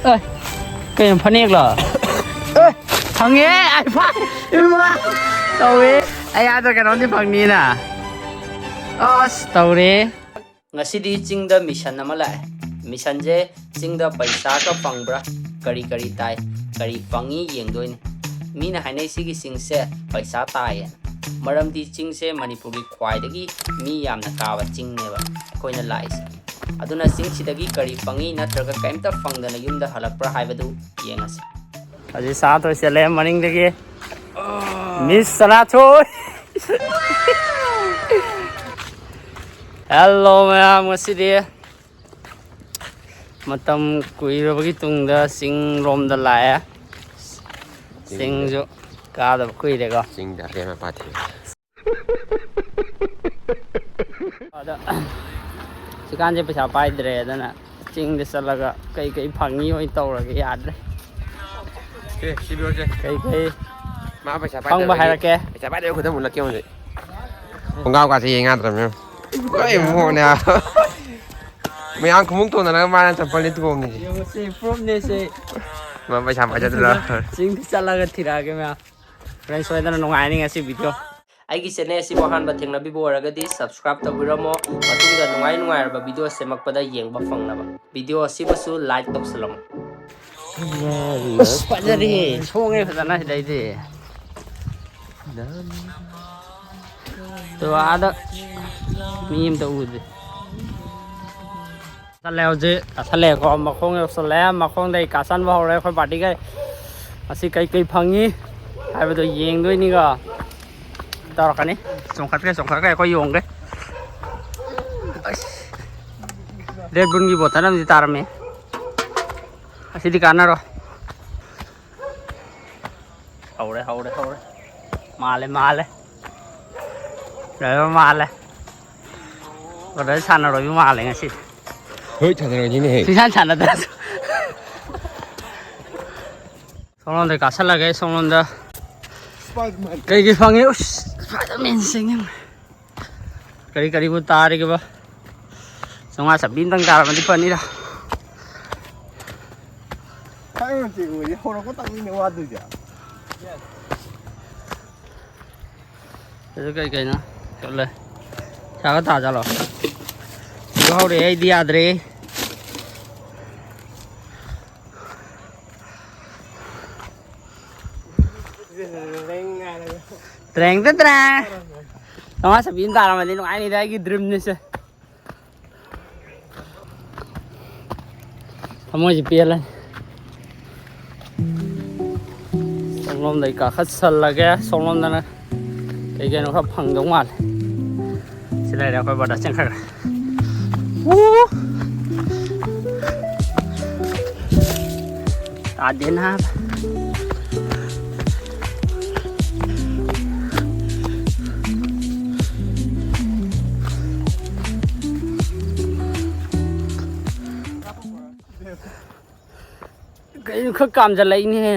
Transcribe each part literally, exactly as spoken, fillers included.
ꯑꯦ, ꯀꯩꯅꯣ, ꯐꯅꯦꯛꯂꯣ? ꯑꯦ, ꯐꯪꯉꯦ! ꯑꯩ ꯐ-, ꯏꯃꯥ! ꯇꯧꯋꯦ꯫ ꯑꯩ ꯑꯥꯗ ꯀꯩꯅꯣꯝꯗꯤ ꯐꯪꯅꯤꯅ꯫ ꯑꯁ, ꯇꯧꯔꯦ꯫ ꯉꯁꯤꯗꯤ ꯆꯤꯡꯗ ꯃꯤꯁꯟ ꯑꯃ ꯂꯥꯛꯑꯦ꯫ ꯃꯤꯁꯟꯁꯦ ꯆꯤꯡꯗ ꯄꯩꯁꯥꯒ ꯐꯪꯕ꯭ꯔꯥ, ꯀꯔꯤ ꯀꯔꯤ ꯇꯥꯏ, ꯀꯔꯤ ꯐꯪꯉꯤ ꯌꯦꯡꯗꯣꯏꯅꯤ꯫ ꯃꯤꯅ ꯍꯥꯏꯅꯩ ꯁꯤꯒꯤ ꯆꯤꯡꯁꯦ ꯄꯩꯁꯥ ꯇꯥꯏꯌꯦꯅ꯫ ꯃꯔꯝꯗꯤ ꯆꯤꯡꯁꯦ ꯃꯅꯤꯄꯨꯔꯒꯤ ꯈ꯭ꯋꯥꯏꯗꯒꯤ ꯃꯤ ꯌꯥꯝꯅ ꯀꯥꯕ ꯆꯤꯡꯅꯦꯕ ꯑꯩꯈꯣꯏꯅ ꯂꯥꯛꯏꯁꯦ꯫ ꯑꯗꯨꯅ ꯆꯤꯡꯁꯤꯗꯒꯤ ꯀꯔꯤ ꯐꯪꯉꯤ ꯅꯠꯇ꯭ꯔꯒ ꯀꯔꯤꯝꯇ ꯐꯪꯗꯅ ꯌꯨꯝꯗ ꯍꯜꯂꯛꯄ꯭ꯔꯥ ꯍꯥꯏꯕꯗꯨ ꯌꯦꯡꯉꯁꯤ꯫ ꯍꯧꯖꯤꯛ ꯁꯅꯥꯊꯣꯏ ꯆꯦꯜꯂꯦ ꯃꯅꯤꯡꯗꯒꯤ꯫ ꯃꯤꯁ ꯁꯅꯥꯊꯣꯏ! ꯍꯦꯜꯂꯣ ꯃꯌꯥꯝ, ꯉꯁꯤꯗꯤ ꯃꯇꯝ ꯀꯨꯏꯔꯕꯒꯤ ꯇꯨꯡꯗ ꯆꯤꯡ ꯂꯣꯝꯗ ꯂꯥꯛꯑꯦ꯫ ꯆꯤꯡꯁꯨ ꯀꯥꯗꯕ ꯀꯨꯏꯔꯦꯀꯣ꯫ ꯆꯤꯡꯗ ꯑꯔꯦꯝ ꯑꯄꯥ ꯊꯤꯕ꯫ ꯑꯗ ꯍꯧꯖꯤꯛꯀꯥꯟꯁꯦ ꯄꯩꯁꯥ ꯄꯥꯏꯗ꯭ꯔꯦ, ꯑꯗꯨꯅ ꯆꯤꯡꯗ ꯆꯠꯂꯒ ꯀꯩ ꯀꯩ ꯐꯪꯉꯤ ꯑꯣꯏꯅ ꯇꯧꯔꯒꯦ, ꯌꯥꯗ꯭ꯔꯦ꯫ ꯁꯤ, ꯁꯤ ꯄꯤꯔꯛꯑꯣꯁꯦ꯫ ꯀꯩ ꯀꯩ ꯃꯥ ꯄꯩꯁꯥ ꯐꯪꯕ ꯄꯥꯏꯗꯕꯒꯤ, ꯍꯥꯏꯔꯛꯀꯦ꯫ ꯄꯩꯁꯥ ꯄꯥꯏꯗꯕꯒꯤ ꯈꯨꯗꯝ ꯎꯠꯂꯛꯀꯦ ꯍꯧꯖꯤꯛ꯫ ꯈꯣꯡꯒ꯭ꯔꯥꯎ ꯀꯥꯁꯦ ꯌꯦꯡ ꯌꯥꯗ꯭ꯔꯕꯅꯦ꯫ ꯂꯣꯏ ꯃꯣꯠꯅꯦ ꯍꯥꯏꯕ꯫ ꯃꯌꯥꯝ ꯈꯨꯃꯨꯛ ꯇꯣꯡꯅꯔꯒ ꯃꯥꯅ ꯆꯝꯄꯜꯅꯤ ꯇꯣꯡꯉꯤꯁꯦ꯫ ꯌꯦꯡꯉꯨꯁꯦ, ꯄ꯭ꯔꯨꯞꯅꯦꯁꯦ꯫ ꯃꯥ ꯄꯩꯁꯥ ꯄꯥꯏꯖꯗ꯭ꯔꯥ? ꯆꯤꯡꯗ ꯆꯠꯂꯒ ꯊꯤꯔꯛꯑꯒꯦ ꯃꯌꯥꯝ꯫ ꯐ꯭ꯔꯦꯟ, ꯁꯣꯏꯗꯅ ꯅꯨꯡꯉꯥꯏꯅꯤ ꯉꯁꯤ ꯚꯤꯗꯤꯑꯣ꯫ ꯑꯩꯒꯤ ꯆꯦꯅꯦꯜ ꯑꯁꯤꯕꯨ ꯑꯍꯥꯟꯕ ꯊꯦꯡꯅꯕꯤꯕ ꯑꯣꯏꯔꯒꯗꯤ subscribe ꯇꯧꯕꯤꯔꯝꯃꯣ, ꯃꯇꯨꯡꯗ ꯅꯨꯡꯉꯥꯏ ꯅꯨꯡꯉꯥꯏꯔꯕ ꯚꯤꯗꯤꯑꯣ ꯁꯦꯝꯃꯛꯄꯗ ꯌꯦꯡꯕ ꯐꯪꯅꯕ꯫ ꯚꯤꯗꯤꯑꯣ ꯑꯁꯤꯕꯨꯁꯨ like ꯇꯧꯁꯜꯂꯝꯃꯣ꯫ ꯑꯁ, ꯐꯖꯔꯦ, ꯁꯣꯡꯉꯦ ꯐꯖꯅ ꯁꯤꯗꯩꯗꯤ꯫ ꯑꯗꯣ ꯑꯥꯗ ꯃꯤ ꯑꯝꯇ ꯎꯗꯦ꯫ ꯆꯠꯂꯦ ꯍꯧꯖꯤꯛ, ꯀꯥꯁꯜꯂꯛꯑꯦꯀꯣ, ꯃꯈꯣꯡ ꯌꯧꯁꯜꯂꯛꯑꯦ, ꯃꯈꯣꯡꯗꯩ ꯀꯥꯁꯟꯕ ꯍꯧꯔꯦ ꯑꯩꯈꯣꯏ ꯄꯥꯔꯇꯤꯒꯩ꯫ ꯑꯁꯤ ꯀꯩꯀꯩ ꯐꯪꯉꯤ ꯍꯥꯏꯕꯗꯣ ꯌꯦꯡꯗꯣꯏꯅꯤꯀꯣ꯫ ꯇꯧꯔꯛꯀꯅꯤ꯫ ꯆꯣꯡꯈꯠꯈ꯭ꯔꯦ, ꯆꯣꯡꯈꯠꯈ꯭ꯔꯦ, ꯑꯩꯈꯣꯏ ꯌꯣꯡꯈꯩ꯫ ꯑꯁ! ꯔꯦꯗ ꯕꯨꯜꯒꯤ ꯕꯣꯇꯜ ꯑꯃꯗꯤ ꯇꯥꯔꯝꯃꯤ꯫ ꯑꯁꯤꯗꯤ ꯀꯥꯟꯅꯔꯣꯏ꯫ ꯍꯧꯔꯦ, ꯍꯧꯔꯦ, ꯍꯧꯔꯦ꯫ ꯃꯥꯜꯂꯦ, ꯃꯥꯜꯂꯦ꯫ ꯗ꯭ꯔꯥꯏꯚꯔ ꯃꯥꯜꯂꯦ꯫ ꯕ꯭ꯔꯗꯔ ꯁꯥꯟꯅꯔꯣꯏꯕ ꯃꯥꯜꯂꯦ ꯉꯁꯤ꯫ ꯍꯣꯏ, ꯁꯥꯟꯅꯔꯣꯏꯅꯤꯅꯦꯍꯦ꯫ ꯁꯨꯡꯁꯥꯟ ꯁꯥꯟꯅꯗ꯭ꯔꯁꯨ꯫ ꯁꯣꯝꯂꯣꯝꯗ ꯀꯥꯁꯜꯂꯒꯦ, ꯁꯣꯝꯂꯣꯝꯗ꯫ ꯀꯩ ꯀꯩ ꯐꯪꯉꯤ? ꯎꯁ, ꯁ꯭ꯄꯥꯏꯗꯔꯃꯦꯟ ꯆꯦꯡꯉꯦ꯫ ꯀꯔꯤ ꯀꯔꯤꯕꯨ ꯇꯥꯔꯤꯒꯦꯕ? ꯆꯥꯝꯃꯉꯥ ꯆꯥꯝꯃꯔꯤ ꯑꯝꯇꯪ ꯇꯥꯔꯝꯃꯗꯤ ꯐꯅꯤꯗ꯫ ꯍꯧꯔꯛꯄ ꯇꯥꯏꯃꯤꯡꯅꯦ ꯋꯥꯗꯣꯏꯁꯦ꯫ ꯑꯗꯨ ꯀꯩ ꯀꯩꯅꯣ? ꯆꯠꯂꯦ꯫ ꯄꯩꯁꯥꯒ ꯇꯥꯖꯥꯠꯂꯣ? ꯍꯧꯔꯦ, ꯑꯩꯗꯤ ꯌꯥꯗ꯭ꯔꯦ꯫ ꯇ꯭ꯔꯦꯡ ꯇ ꯇ꯭ꯔꯦꯡ꯫ ꯆꯥꯝꯃꯉꯥ ꯆꯞꯄꯤ ꯑꯃ ꯇꯥꯔꯝꯃꯗꯤ ꯅꯨꯡꯉꯥꯏꯅꯤꯗ, ꯑꯩꯒꯤ ꯗ꯭ꯔꯤꯝꯅꯤꯁꯦ꯫ ꯊꯃꯣꯏꯁꯦ ꯄꯦꯜꯂꯦ꯫ ꯁꯣꯝꯂꯣꯝꯗꯩ ꯀꯥꯈꯠꯁꯜꯂꯒꯦ꯫ ꯁꯣꯝꯂꯣꯝꯗꯅ ꯀꯩ ꯀꯩꯅꯣ ꯈꯔ ꯐꯪꯗꯧ ꯃꯥꯜꯂꯦ꯫ ꯁꯤ ꯂꯩꯔꯦ ꯑꯩꯈꯣꯏ ꯕꯣꯗ ꯆꯦꯟꯈꯠꯈ꯭ꯔꯦ꯫ ꯎ! ꯇꯥꯗꯦ ꯅꯥꯕ꯫ ꯀꯩꯅꯣ ꯈꯔ ꯀꯥꯝꯖꯜꯂꯛꯏꯅꯦꯍꯦ꯫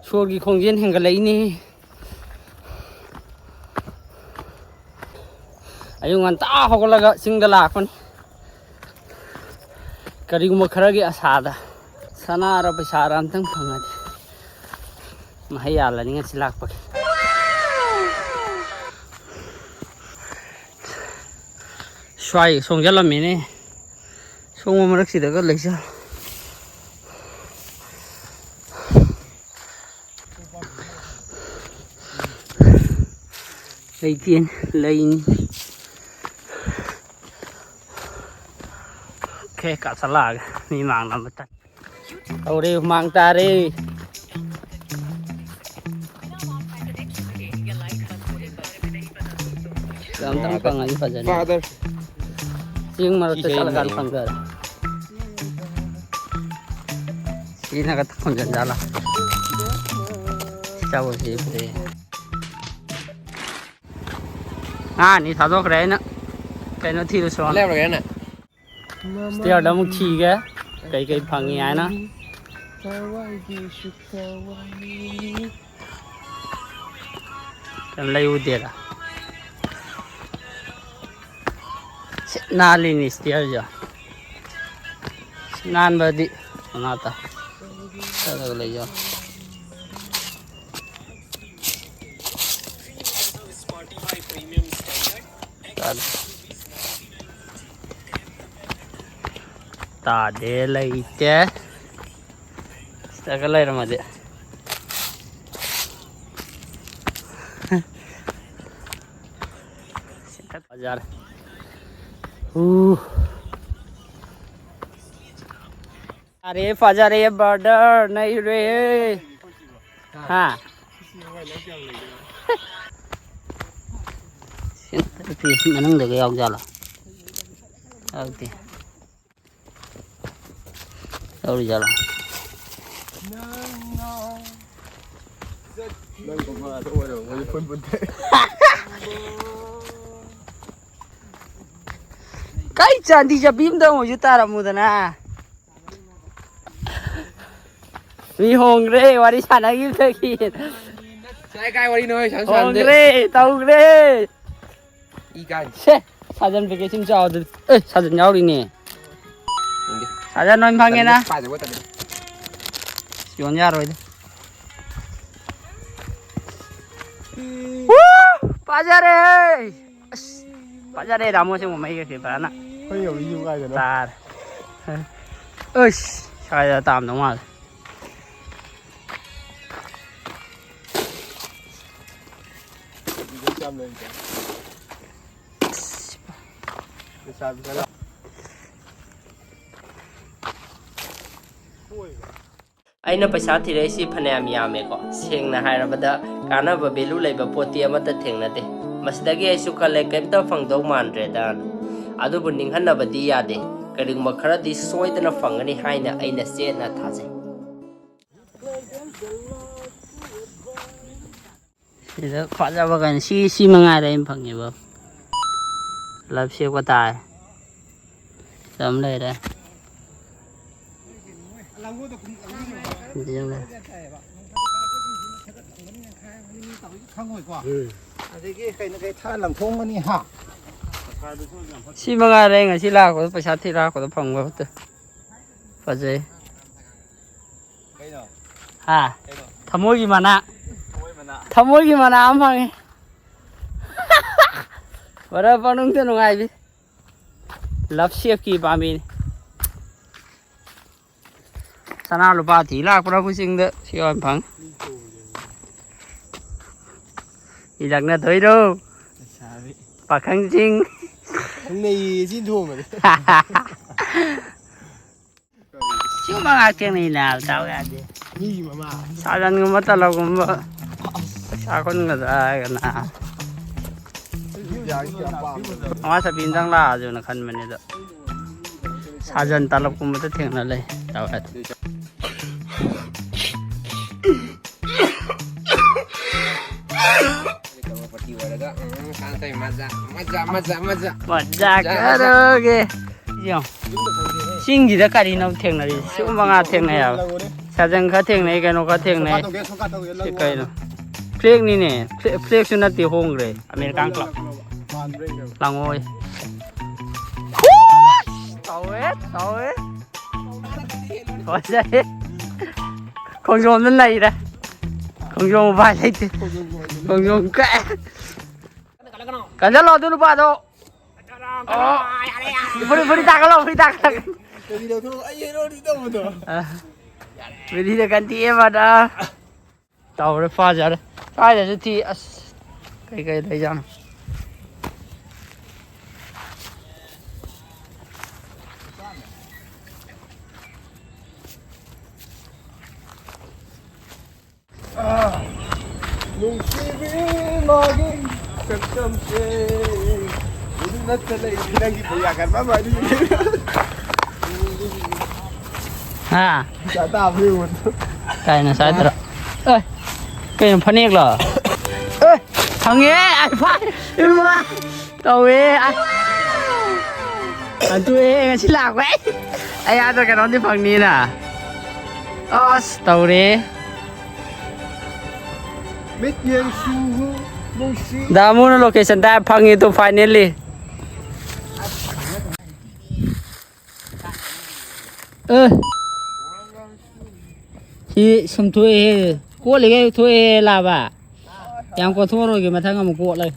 ꯁꯣꯔꯒꯤ ꯈꯣꯡꯖꯦꯜ ꯍꯦꯟꯒꯠꯂꯛꯏꯅꯦꯍꯦ꯫ ꯑꯌꯨꯛ ꯉꯟꯇꯥ ꯍꯧꯒꯠꯂꯒ ꯆꯤꯡꯗ ꯂꯥꯛꯄꯅꯤ꯫ ꯀꯔꯤꯒꯨꯝꯕ ꯈꯔꯒꯤ ꯑꯁꯥꯗ꯫ ꯁꯅꯥꯔ ꯄꯩꯁꯥꯔ ꯑꯝꯇꯪ ꯐꯪꯉꯗꯤ ꯃꯍꯩ ꯌꯥꯜꯂꯅꯤ ꯉꯁꯤ ꯂꯥꯛꯄꯒꯤ꯫ ꯁ꯭ꯋꯥꯏ ꯁꯣꯡꯖꯜꯂꯝꯃꯦꯅꯦ꯫ ꯁꯣꯡꯕ ꯃꯔꯛꯁꯤꯗꯒ ꯂꯩꯖꯥꯠꯂꯣ? ꯂꯩꯇꯦꯅꯦ, ꯂꯩꯅꯤ꯫ ꯑꯣꯀꯦ, ꯀꯥꯞꯁꯜꯂꯛꯑꯒꯦ ꯃꯤ ꯃꯥꯡꯅꯕ ꯇꯟ-, ꯇꯧꯔꯦ, ꯍꯨꯃꯥꯡ ꯇꯥꯔꯦ꯫ ꯌꯥꯝ ꯇꯪ ꯀꯪꯉꯗꯤ ꯐꯖꯅꯤ꯫ ꯐꯥꯗꯔ꯫ ꯆꯤꯡ ꯃꯔꯛꯇ ꯁꯤꯁꯦ ꯆꯠꯂꯀꯥꯟꯗ ꯑꯩꯅ ꯐꯪꯗꯔꯦ꯫ ꯁꯤꯅꯒ ꯈꯣꯟꯖꯟ ꯖꯥꯠꯂꯥ? ꯆꯥꯎꯕꯁꯤ ꯐꯩ꯫ ꯉꯥ ꯑꯅꯤ ꯊꯥꯗꯣꯛꯈ꯭ꯔꯦ ꯑꯩꯅ꯫ ꯀꯩꯅꯣ ꯊꯤꯔꯨꯁꯣꯅ꯫ ꯂꯩꯔꯨꯔꯒꯦꯅ꯫ ꯁ꯭ꯇꯤꯌꯔꯗ ꯑꯃꯨꯛ ꯊꯤꯒꯦ꯫ ꯀꯩꯀꯩ ꯐꯪꯉꯤ ꯍꯥꯏꯅ꯫ ꯀꯩꯝ ꯂꯩꯎꯗꯦꯗ꯫ ꯁꯤꯠ ꯅꯥꯜꯂꯤꯅꯤ ꯁ꯭ꯇꯤꯌꯔꯁꯦ꯫ ꯁꯤ ꯅꯥꯟꯕꯗꯤ ꯃꯉꯥ ꯇꯥ꯫ ꯆꯠꯂꯒ ꯂꯩꯌꯣ꯫ ꯇꯥꯗꯦ꯫ ꯇꯥꯗꯦ, ꯂꯩꯇꯦ꯫ ꯁꯤꯗꯒ ꯂꯩꯔꯝꯃꯗꯤ꯫ ꯐꯖꯔꯦ꯫ ꯎ꯫ ꯐꯖꯔꯦ, ꯐꯖꯔꯦ, brother, ꯅꯩꯔꯦ꯫ ꯍꯥ? ꯁꯤ ꯃꯅꯨꯡꯗꯒ ꯌꯥꯎꯖꯥꯠꯂꯣ? ꯌꯥꯎꯗꯦ꯫ ꯌꯥꯎꯔꯤꯖꯥꯠꯂꯣ? ꯅꯪꯒꯨꯝꯕ ꯑꯗꯨ ꯑꯣꯏꯔꯝꯃꯣꯏ, ꯄꯨꯟ ꯄꯨꯟ ꯊꯛꯑꯦ꯫ ꯀꯩ ꯆꯥꯟꯗꯤ ꯆꯞꯄꯤ ꯑꯝꯇ ꯑꯣꯏꯁꯨ ꯇꯥꯔꯝꯃꯨꯗꯅ꯫ ꯃꯤ ꯍꯣꯡꯈ꯭ꯔꯦ ꯋꯥꯔꯤ ꯁꯥꯟꯅꯈꯤꯕꯗꯒꯤ꯫ ꯀꯥꯏ ꯀꯥꯏ ꯋꯥꯔꯤꯅꯣ ꯍꯣꯏ ꯁꯥꯟꯅ ꯁꯥꯟꯅꯗꯦ꯫ ꯍꯣꯡꯈ꯭ꯔꯦ, ꯇꯧꯈ꯭ꯔꯦ꯫ ꯏ ꯀꯥꯏ꯫ ꯁꯦ, ꯁꯥꯖꯟ packaging ꯆꯥꯎꯗ-, ꯑꯦ, ꯁꯥꯖꯟ ꯌꯥꯎꯔꯤꯅꯦ꯫ ꯌꯦꯡꯒꯦ꯫ ꯁꯥꯖꯟ ꯑꯣꯏꯅ ꯐꯪꯉꯦꯅ꯫ ꯄꯥꯏꯗꯕ ꯇꯜꯂꯦ꯫ ꯌꯣꯟ ꯌꯥꯔꯣꯏꯗ꯫ ꯋꯨ! ꯐꯖꯔꯦꯍꯦ! ꯑꯁ, ꯐꯖꯔꯦ ꯔꯥꯃꯣ, ꯁꯤꯒꯨꯝꯕ ꯃꯩꯒꯁꯦ ꯐꯖꯅ꯫ ꯑꯩꯈꯣꯏ ꯌꯧꯔꯤꯁꯤꯕꯨ ꯀꯥꯏꯗꯅꯣ? ꯇꯥꯔꯦ꯫ ꯑꯁ, ꯁ꯭ꯋꯥꯏꯗ ꯇꯥꯔꯝꯗꯧ ꯃꯥꯜꯂꯦ꯫ ꯑꯩꯅ ꯄꯩꯁꯥ ꯊꯤꯔꯛꯏꯁꯤ ꯐꯅꯌꯥꯝ ꯌꯥꯝꯃꯦꯀꯣ꯫ ꯁꯦꯡꯅ ꯍꯥꯏꯔꯕꯗ, ꯀꯥꯟꯅꯕ value ꯂꯩꯕ ꯄꯣꯠꯇꯤ ꯑꯃꯠꯇ ꯊꯦꯡꯅꯗꯦ꯫ ꯃꯁꯤꯗꯒꯤ ꯑꯩꯁꯨ ꯈꯜꯂꯦ, ꯀꯔꯤꯝꯇ ꯐꯪꯗꯧ ꯃꯥꯟꯗ꯭ꯔꯦꯗꯅ꯫ ꯑꯗꯨꯕꯨ ꯅꯤꯡꯍꯟꯅꯕꯗꯤ ꯌꯥꯗꯦ, ꯀꯔꯤꯒꯨꯝꯕ ꯈꯔꯗꯤ ꯁꯣꯏꯗꯅ ꯐꯪꯒꯅꯤ ꯍꯥꯏꯅ ꯑꯩꯅ ꯆꯦꯠꯅ ꯊꯥꯖꯩ꯫ ꯁꯤꯗ ꯐꯖꯕ ꯀꯩꯅꯣ, ꯁꯤ, ꯁꯤ ꯃꯉꯥꯏꯔꯦ ꯑꯩꯅ ꯐꯪꯉꯤꯕ꯫ ꯂꯞ ꯁꯦꯞꯀ ꯇꯥꯏ꯫ ꯁꯤꯗ ꯑꯃ ꯂꯩꯔꯦ꯫ ꯁꯤꯗ ꯑꯃ ꯂꯩꯔꯦ꯫ ꯑꯗꯒꯤ ꯀꯩꯅꯣ ꯀꯩ ꯊꯥ ꯂꯪꯊꯣꯛꯑꯝꯒꯅꯤ ꯍꯥ? ꯁꯤ ꯃꯉꯥꯏꯔꯦ ꯑꯩ ꯉꯁꯤ ꯂꯥꯛꯄꯗ ꯄꯩꯁꯥ ꯊꯤ ꯂꯥꯛꯄꯗ ꯐꯪꯕ ꯈꯛꯇ꯫ ꯐꯖꯩ꯫ ꯀꯩꯅꯣ? ꯍꯥ? ꯀꯩꯅꯣ? ꯊꯃꯣꯏꯒꯤ ꯃꯅꯥ꯫ ꯊꯃꯣꯏ ꯃꯅꯥ꯫ ꯊꯃꯣꯏꯒꯤ ꯃꯅꯥ ꯑꯃ ꯐꯪꯉꯦ꯫ ꯕ꯭ꯔꯗꯔ ꯄꯪꯅꯨꯡꯗ ꯅꯨꯡꯉꯥꯏꯕꯤ꯫ ꯂꯞ ꯁꯦꯞꯀꯤ ꯄꯥꯝꯕꯤꯅꯤ꯫ ꯁꯅꯥ ꯂꯨꯄꯥ ꯊꯤ ꯂꯥꯛꯄ꯭ꯔꯥꯕꯨ ꯆꯤꯡꯗ ꯁꯤ ꯑꯣꯏꯅ ꯐꯪ꯫ ꯏꯂꯛꯅꯗꯣꯏꯔꯣ? ꯂꯩꯁꯥꯕꯤ꯫ ꯄꯥꯈꯪꯁꯤꯡ꯫ ꯈꯪꯅꯩꯌꯦ ꯁꯤ ꯊꯣꯡꯕꯗ꯫ ꯁꯤꯒꯨꯝꯕ ꯉꯥꯛ ꯊꯦꯡꯅꯩ ꯅꯥꯕ, ꯗꯥꯎ ꯌꯥꯗꯦ꯫ ꯃꯤꯒꯤ ꯃꯃꯥ꯫ ꯁꯥꯖꯟꯒꯨꯝꯕ ꯇꯂꯞꯒꯨꯝꯕ ꯄꯩꯁꯥ ꯈꯨꯟꯒꯗ꯭ꯔꯥ ꯍꯥꯏꯔꯒꯅ꯫ ꯃꯃꯥ ꯆꯠꯄꯤ ꯑꯝꯇꯪ ꯂꯥꯛꯑꯁꯨꯅ ꯈꯟꯕꯅꯦ ꯑꯗꯣ꯫ ꯁꯥꯖꯟ ꯇꯂꯞꯀꯨꯝꯕꯗ ꯊꯦꯡꯅ ꯂꯩ꯫ ꯇꯧꯔꯗꯤ꯫ ꯀꯔꯣꯔꯄꯇꯤ ꯑꯣꯏꯔꯒ, ꯎꯝ, ꯁꯥꯟꯇ ꯃꯖꯥ, ꯃꯖꯥ, ꯃꯖꯥ, ꯃꯖꯥ꯫ ꯃꯖꯥ ꯃꯖꯥ, ꯃꯖꯥ꯫ ꯀꯔꯣꯒꯦ꯫ ꯌꯦꯡꯉꯣ꯫ ꯆꯤꯡꯁꯤꯗ ꯀꯔꯤꯅꯣ ꯊꯦꯡꯅꯔꯤꯁꯦ? ꯁꯤꯒꯨꯝꯕ ꯉꯥꯛ ꯊꯦꯡꯅꯩ ꯍꯥꯏꯕ꯫ ꯁꯥꯖꯟ ꯈꯔ ꯊꯦꯡꯅꯩ, ꯀꯩꯅꯣ ꯈꯔ ꯊꯦꯡꯅꯩ꯫ ꯁꯤ ꯀꯩꯅꯣ? ꯐ꯭ꯂꯦꯛꯅꯤꯅꯦ꯫ ꯐ꯭ꯂꯦꯛ-, ꯐ꯭ꯂꯦꯛꯁꯨ ꯅꯠꯇꯦ, ꯍꯣꯡꯈ꯭ꯔꯦ꯫ American club. ꯂꯥꯡꯉꯣꯏ꯫ ꯇꯧꯋꯦ, ꯇꯧꯋꯦ꯫ ꯐꯖꯩ꯫ ꯈꯣꯡꯖꯣꯝꯗ ꯅꯩꯔꯦ꯫ ꯈꯣꯡꯖꯣꯝ ꯎꯄꯥꯏ ꯂꯩꯇꯦ꯫ ꯈꯣꯡꯖꯣꯝ ꯀꯛꯑꯦ꯫ ꯀꯟꯖꯜꯂꯣ ꯑꯗꯨ ꯅꯨꯄꯥꯗꯣ꯫ ꯑꯣ꯫ ꯐꯨꯔꯤ, ꯐꯨꯔꯤ ꯇꯥꯒꯠꯂꯣ, ꯐꯨꯔꯤ ꯇꯥꯒꯠꯂꯣ꯫ ꯑ꯫ ꯐꯨꯔꯤꯗ ꯀꯟꯇꯤ ꯑꯦ ꯃꯥꯗ꯫ ꯇꯧꯔꯦ, ꯐꯥꯖꯔꯦ꯫ ꯀꯥꯏꯗꯁꯨ ꯊꯤ꯫ ꯑꯁ꯫ ꯀꯩ ꯀꯩ ꯂꯩꯖꯥꯠꯅꯣ? ꯅꯨꯡꯁꯤꯕꯤ ꯃꯥꯒꯤ ꯁꯛꯇꯝꯁꯦ꯫ ꯎꯗꯨ ꯅꯠꯇꯅ ꯑꯩꯗꯤ ꯅꯪꯒꯤ ꯐꯨꯔꯤꯠ ꯑꯀꯟꯕ ꯑꯃ ꯑꯅꯤ꯫ ꯍꯥ? ꯄꯩꯁꯥ ꯇꯥꯕ꯭ꯔꯥ ꯌꯦꯡꯉꯣ꯫ ꯀꯥꯏꯅ ꯁꯥꯏꯗ꯭ꯔꯣ? ꯑꯦ, ꯀꯩꯅꯣ ꯐꯅꯦꯛꯂꯣ? ꯑꯦ, ꯐꯪꯉꯦ! ꯑꯩ ꯐꯥ-, ꯏꯃꯥ! ꯇꯧꯋꯦ꯫ ꯑ-, ꯑꯗꯨ ꯑꯦ ꯉꯁꯤ ꯂꯥꯛꯄ ꯑꯩ꯫ ꯑꯩ ꯑꯥꯗ ꯀꯩꯅꯣꯝꯗꯤ ꯐꯪꯅꯤꯅ꯫ ꯑꯁ ꯇꯧꯔꯦ꯫ ꯃꯤꯠꯌꯦꯡꯁꯨ ꯅꯨꯡꯁꯤ꯫ ꯗꯥꯃꯨꯅ location ꯗ ꯐꯪꯉꯤ ꯇꯨ finally꯫ ꯑꯦ, ꯁꯤ ꯁꯨꯝ ꯊꯣꯛꯑꯦꯍꯦ꯫ ꯀꯣꯠꯂꯤꯈꯩ ꯊꯣꯛꯑꯦꯍꯦ ꯂꯥꯕ꯫ ꯌꯥꯝ ꯀꯣꯠꯊꯣꯛꯑꯔꯣꯏꯒꯦ, ꯃꯊꯪ ꯑꯃꯨꯛ ꯀꯣꯠꯂꯒꯦ꯫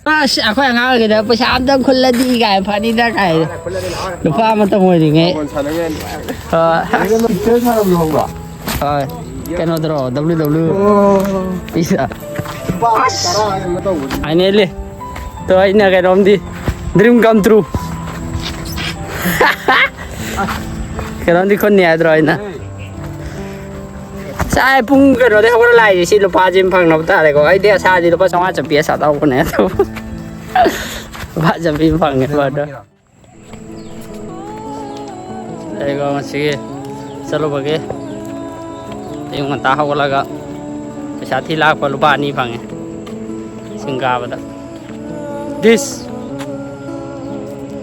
ꯑꯁ, ꯑꯩꯈꯣꯏ ꯑꯉꯥꯡ ꯑꯣꯏꯔꯤꯉꯩꯗ ꯄꯩꯁꯥ ꯑꯝꯇꯪ ꯈꯨꯜꯂꯗꯤ ꯀꯥꯏ ꯐꯅꯤꯗ ꯀꯥꯏ꯫ ꯂꯨꯄꯥ ꯑꯃꯇꯪ ꯑꯣꯏꯔꯤꯉꯩ꯫ ꯕꯣꯜ ꯁꯥꯟꯅꯕ ꯌꯥꯅꯤ꯫ ꯍꯣꯏ꯫ ꯅꯪ ꯏꯁꯩ ꯁꯥꯟꯅꯕꯗꯣ ꯈꯪꯕ꯭ꯔꯥ? ꯍꯣꯏ꯫ ꯀꯩꯅꯣꯗ꯭ꯔꯣ, W W? ꯑꯣ꯫ ꯏꯁ꯫ ꯂꯨꯄꯥ ꯇꯔꯥ ꯍꯥꯏꯅ ꯇꯧꯕꯗꯤ꯫ Finally꯫ ꯇꯣ ꯑꯩꯅ ꯀꯩꯅꯣꯝꯗꯤ, dream come true꯫ ꯀꯩꯅꯣꯝꯗꯤ ꯈꯨꯟꯅꯤ ꯍꯥꯏꯗ꯭ꯔꯣ ꯑꯩꯅ? ꯉꯁꯥꯏ ꯄꯨꯡ ꯀꯩꯅꯣꯗꯩ ꯍꯧꯒꯠꯂ ꯂꯥꯛꯏꯁꯦ ꯁꯤ ꯂꯨꯄꯥꯁꯤ ꯑꯃ ꯐꯪꯅꯕ ꯇꯥꯔꯦꯀꯣ꯫ ꯑꯩꯗꯤ ꯑꯁꯥꯗꯤ ꯂꯨꯄꯥ ꯆꯥꯝꯃꯉꯥ ꯆꯠꯄꯤ ꯑꯁꯥ ꯇꯧꯕꯅꯦ ꯑꯗꯣ꯫ ꯂꯨꯄꯥ ꯆꯠꯄꯤ ꯑꯃ ꯐꯪꯉꯦ ꯕ꯭ꯔꯗꯔ꯫ ꯑꯩꯒꯣ ꯉꯁꯤꯒꯤ ꯆꯠꯂꯨꯕꯒꯤ ꯑꯌꯨꯛ ꯉꯟꯇꯥ ꯍꯧꯒꯠꯂꯒ ꯄꯩꯁꯥ ꯊꯤ ꯂꯥꯛꯄ ꯂꯨꯄꯥ ꯑꯅꯤ ꯐꯪꯉꯦ ꯆꯤꯡ ꯀꯥꯕꯗ꯫ This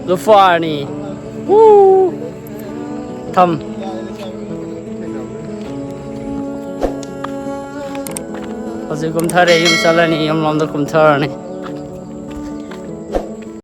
ꯂꯨꯄꯥ ꯑꯅꯤ꯫ ꯎ! ꯊꯝ꯫ ꯍꯧꯖꯤꯛ ꯀꯨꯝꯊꯔꯦ, ꯌꯨꯝ ꯆꯠꯂꯅꯤ, ꯌꯨꯝ ꯂꯣꯝꯗ ꯀꯨꯝꯊꯔꯅꯤ꯫